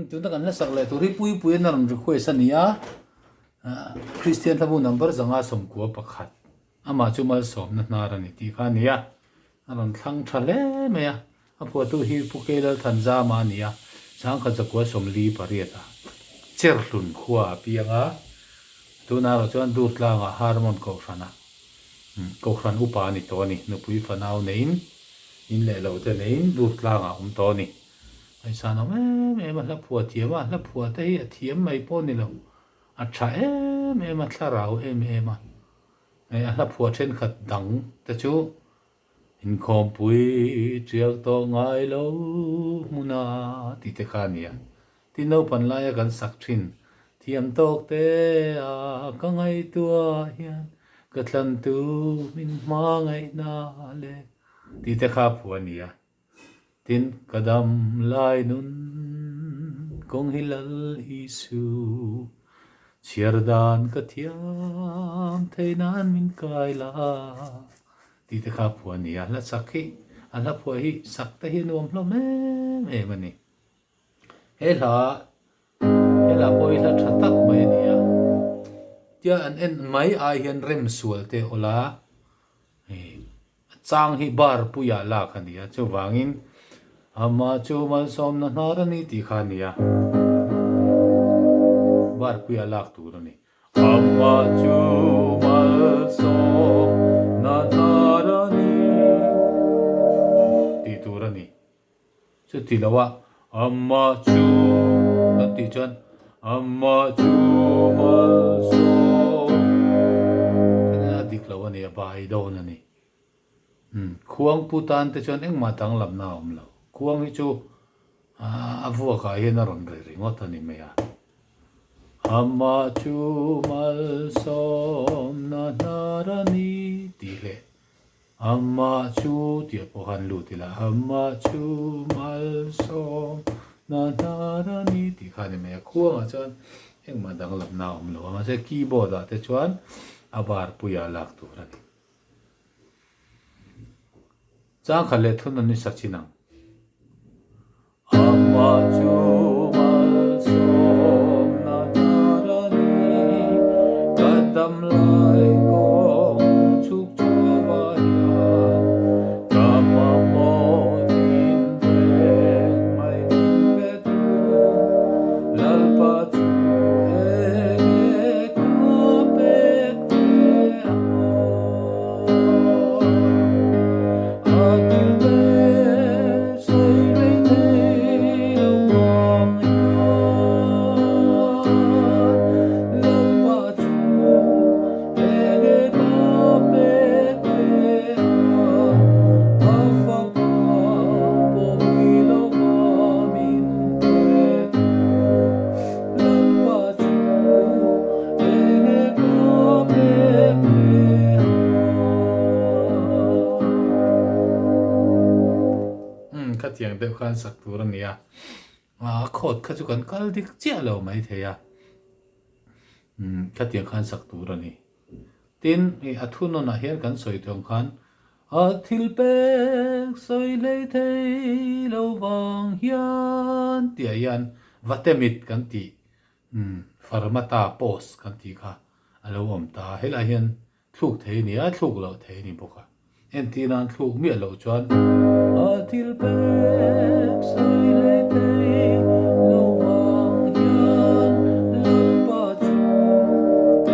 Tuna kan hlasak leh tur hi Puipuiin a rawn request a ni a, Kristian hlabu number 191, amah chu malsawmna hnar a ni tih kha a ni a, a rawn thlang tha hle mai a, a phuahtu hi Pu Keilalthanzama a ni a, Sangkhat zakua 48 a Cherhlun khua a piang a, tunah erawh chuan Durtlangah Harmon Kohhranah Kohhran upa a ni tawh a ni, nupui fanau neiin in leh lo te neiin Durtlangah a awm tawh a ni. Ngaihsan awm em em a hla phuah thiam a, hla phuah te hi a thiam mai pawh ni lo, a tha em em a, thlarau em em a, hei a hla phuah thenkhat dang te chu inkhawmpui tial tawh ngai lo hmuna tih te kha a ni a, tin naupan laia kan sak thin thiam tawk te a ka ngaihtuah hian ka thlantu min hmangaihna leh tih te kha a phuah a ni a. Tin, ka dam lai nun kawng hi Lal Isu, chhiar dan ka thiam thei nan min kai la tih te kha a phuah a ni a, hla sak hi, a hla phuah hi sak te hi a nuam hlawm em em a ni. He hla, he hla pawh hi hla tha tak mai a ni a, tia an en mai ai hian rem sual te aw la, hei. A chang hi bar puiah lak a ni a, chuvangin amah chu malsawmna hnar a ni tih kha a ni a, bar puiah lak tur a ni. Amah chu malsawmna hnar a ni tih tur a ni. Chuti lo a, amah chu kan tih chuan amah chu malsawm a dik lo a ni, a bai dawn a ni. Umm khuang pu tan te chuan engmah danglamna a awm lo. Khuang hi chu a vuakah hian a rawn ri ringawt a ni mai a. Amah chu malsawmna hnar a ni tih leh Amah chu tih pawh khan lut ila, Amah chu malsawm na hnar a ni tih kha a ni mai a. Khuangah chuan engmah danglamna a awm lo a, mahse keyboard ah te chuan a bar puiah lak tur a ni. Changkhat leh thun an ni sa chin ang. Amah chu malsawm na hnar a ni, ka dam lai kawng chhuk chauh ah hian ka mamawh tin reng mai min pe tu, Lalpa chu eng nge ka pek ve ang? A thil pek sawi rei thei lo vang hian Lalpa chu eng nge ka pek ve a, a fapa pawh i lo va min pe tu. Lalpa chu eng nge ka pek ve a. Umm khatiang deuh khan sak tur a ni a, a khawt kha chu kan kal dik chiah lo mai thei a, umm khatiang khan sak tur a ni. Tin, i a thunawnah hian kan sawi tawng khan a thil pek sawi hlei thei lo vang hian tih ah hian vatemit kan tih, umm farmata post kan tih kha a lo awm ta a, helaiah hian Thluk thei a ni a, thluk loh thei a ni bawk a. Entir nan thluk miah loh chuan. A thil pek sawi leh thei lo vang hian Lalpa chu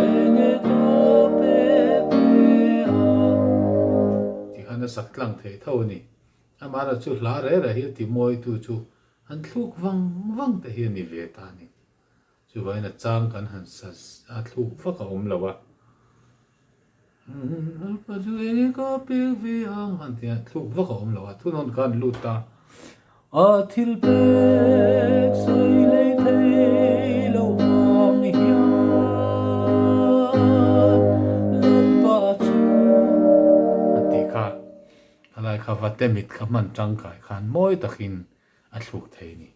eng nge ka pek ve a? Tih khan a sak tlang theih tho a ni. Amaherawhchu chu hla reh reh hi a ti mawitu chu an thluk vang vang te hi a ni ve ta a ni. Chuvangin a chang kan han sa a thluk vak a awm lo a. Lalpa chu eng nge ka pek ve ang han ti a, thluk vak a awm lo a. Thunawn khan lut ta. A thil pek sawi lei thei lo ang hian Lalpa chu a tih kha. Khalai kha vatemit kha hman tangkai khan mawi takin a thluk thei a ni.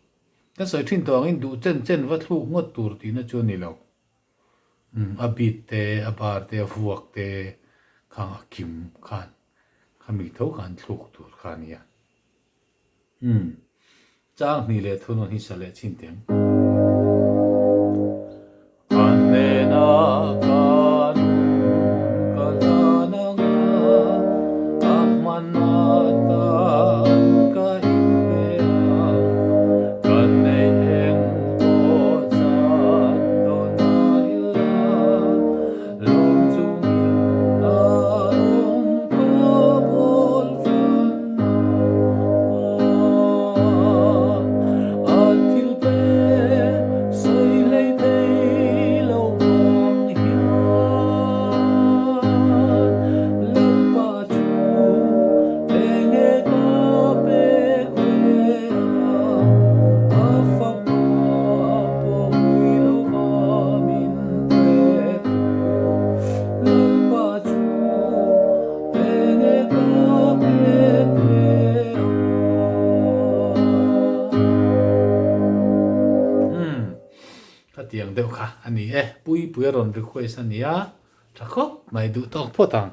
Ka sawi thin tawh angin duh chen chen va thluk ngawt tur tihna chu a ni lo. Umm a bit te, a bar te, a vuak te khang a kim khan khami tho khan thluk tur kha a nia. Umm chang hnih leh thunawn hi sa leh chin teh ang. A hnenah ka nun ka hlan anga, a hman atan ka inpe a, ka neih eng pawh chan dawn a ila, lawm chungin a rawng ka bawl fan a thil pe sawi hlei thei lo vang hian Lalpa chu enge ka pek ve a, a fapa pawh ui lova min pe tu Lalpa chu enge ka pek ve a. Umm khatiang deuh kha a ni e, Puipuia rawn request a nia, tha khawp mai duh tawk phawt ang.